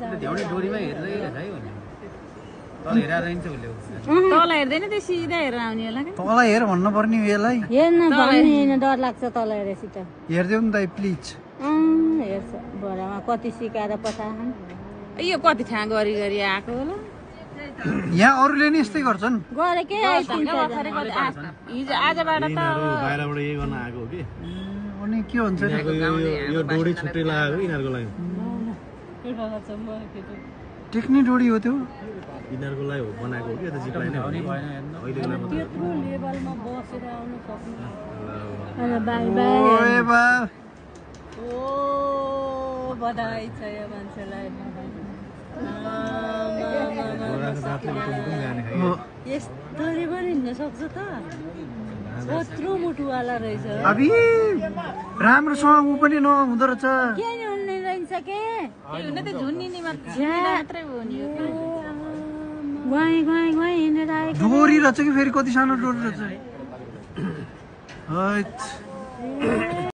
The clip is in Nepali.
एउटै डोरीमा हेर्दै है भने तल हेरेर जान्छ उसले तल हेर्दैन त्यो सिधा हेरेर आउने होला के तल हेर भन्नु पर्ने यसलाई हेर्न भन्ने डर लाग्छ तल हेरेसित हेर्देऊ नि दाइ प्लिज हेर्छ बडामा कति सिकाएर पठाएन यो कति ठाउँ गरी गरी आएको होला यहाँ अरूले नि यस्तै गर्छन् गरेकै हिजो आजबाट त बाहिरबाट यही गर्न आएको हो कि अनि के हुन्छ यो डोरी छुट्टै लगाएको यिनीहरूको लागि टेक्ने डोरी हो त्यो यिनीहरूको लागि हो बनाएको हो कि त्यो जिप लाइन त्यत्रो लेभलमा बसेर आउनु सक्नु ओए बा ओ बधाई छ यो मान्छेलाई यस्तरी पनि हिँड्न सक्छ त कत्रो मुटुवाला रहेछ अबि राम्रोसँग ऊ पनि नहुँदो रहेछ के नि हुने रहेछ के हुन त झुन्निनी मात्रै हो नि गुवाई हिँडेर आएको डोरी रहेछ कि फेरि कति सानो डोरी रहेछ